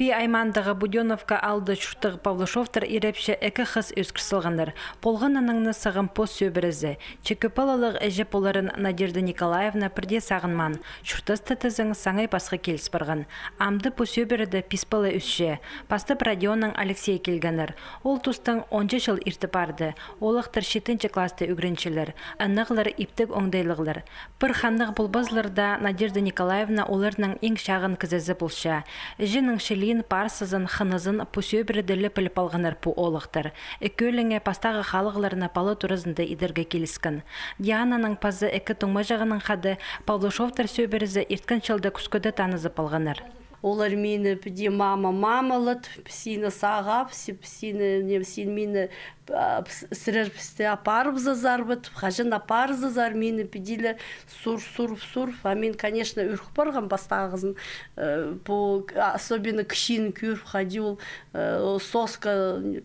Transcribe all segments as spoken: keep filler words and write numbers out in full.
Пии аймаандағы Будённовка аалда чурттығ Павлушевтар ирепче ікі хыс ӧскір салғаннар. Полған анаңны сағам пос сӧбірезі. Че кӧп палалығ іҷе поларын Надежда Николаевна пірдее сағынмаан. Чуртас тізең саңай пасха киліс парған. Амды пу сӧбіреде пис пала ӧсче. Пастап Родионнаң Алексей килгеннер. Ол тустаң он чыл иртіп парды. Оолахтар читінҷі класста ӱгренчелер. Аннағлар иптіг оңдайлығлар. Пір ханнығ полбазылар даа, Надежда Николаевна оларның иң чағын кізізі полча. Іҷенің чылиин, парсызын, хынызын пу сӧбіреде ле піліп алғаннар пу оолахтар. Ікӧлеңе пастағы халығларны пала туразында идерге киліскен. Диананың паза ікі туңмаҷағынаң хада Павлушевтар сӧбірезі ирткен чылда кӱскеде танызып алғаннар. Олар мині піди мама, мама лады, піс сині сағабыс, піс сині, не, син мині, а, піс-, сірер пісті апарыбызарзар ба, тіп, хаҷан апарызар, мині піди ле сур, сур, сур. А мин, конечно, ӱрік парғам пастағызын. Э, пу, а, особенно кічиин кӧріп, хайди ол, э, соска, м,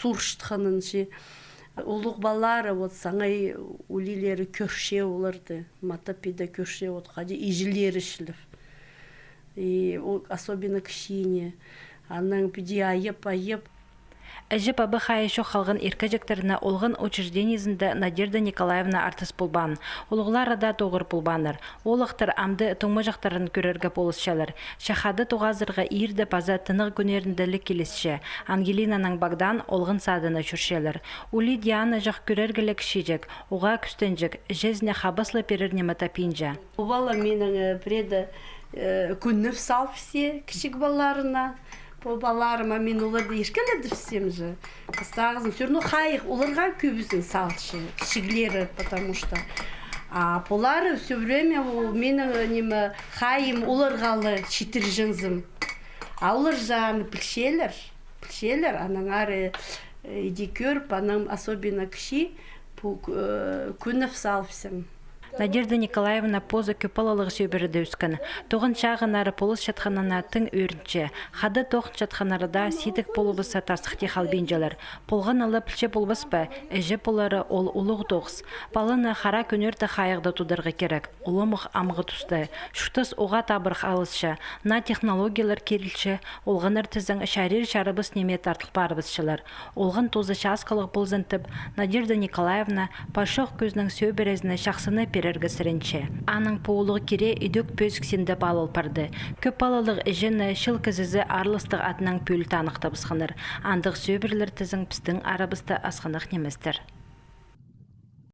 сурчатханын чи. Улуғ палалары, вот, саңай улиилері кӧрче оларды. Мата піди кӧрче, вот, хайди иҷелері чілеп. И о-, особенно кічиине. Анаң піди айап, айап. Іҷе-паба хайы чох халған иркеҷектерні олған учреждениезінде Надежда Николаевна артыс полбаан. Улуғлары даа тоғыр полбааннар. Оолахтар амды туңмаҷахтарын кӧрерге полысчалар. Че хада тоғазарға иирде паза тынағ кӱннерінде ле килісче. Ангелинанаң Богдан олған садына чӧрчелер. Улии Диана чох кӧрерге ле кічиҷек, уғаа кӱстенҷек, іҷезіне хабас ла пирер ниме таппинча. Пу пала минің, э, пірееде, э, кӱннеп салыбысча кічіг палаларына. Пу палаларыма мин оларды иркеледібісчем же. Пастағызын всё равно хайығ оларға кӧбізін салча, кічіглері, потому что. А пулары всё время ол минің, э, ниме, хайым оларға ла читірҷеңзім. А олар же аны пілчелер, пілчелер, анаң ары, э, иди кӧріп, анаң особенно кічии, пу, э, кӱннеп салыбысчам. Надежда Николаевна позы кӧп палалығ сӧбіреде ӧскен. Тоғын чағыннары полысчатханына тың ӧрінче. Хада тоғынчатханнары даа сидік полыбысса тастыхти халбинчалар. Полған ала пілче полбас па, іҷе полары ол улуғ тоғыс. Паланы хара кӱннерде хайығда тударға кирек. Уламох амғы туста. Чуртас уғаа табырах алысча. Наа технологиялар кирілче, олғаннар тізең чарир чарабас ниме тартыл парыбысчалар. Олған тузы часкалығ ползын тіп, Надежда Николаевна пасчох кӧзінің сӧбірезіне чахсыны пирерге сіренче. Аның пу улуғ кире идӧк пӧзік синде палыл парды. Кӧп палалығ іҷені чыл кізізі аарластығ адынаң пӱӱл таныхтабысханнар. Андағ сӧбірелер тізең пістің арабыста асхынах ниместер.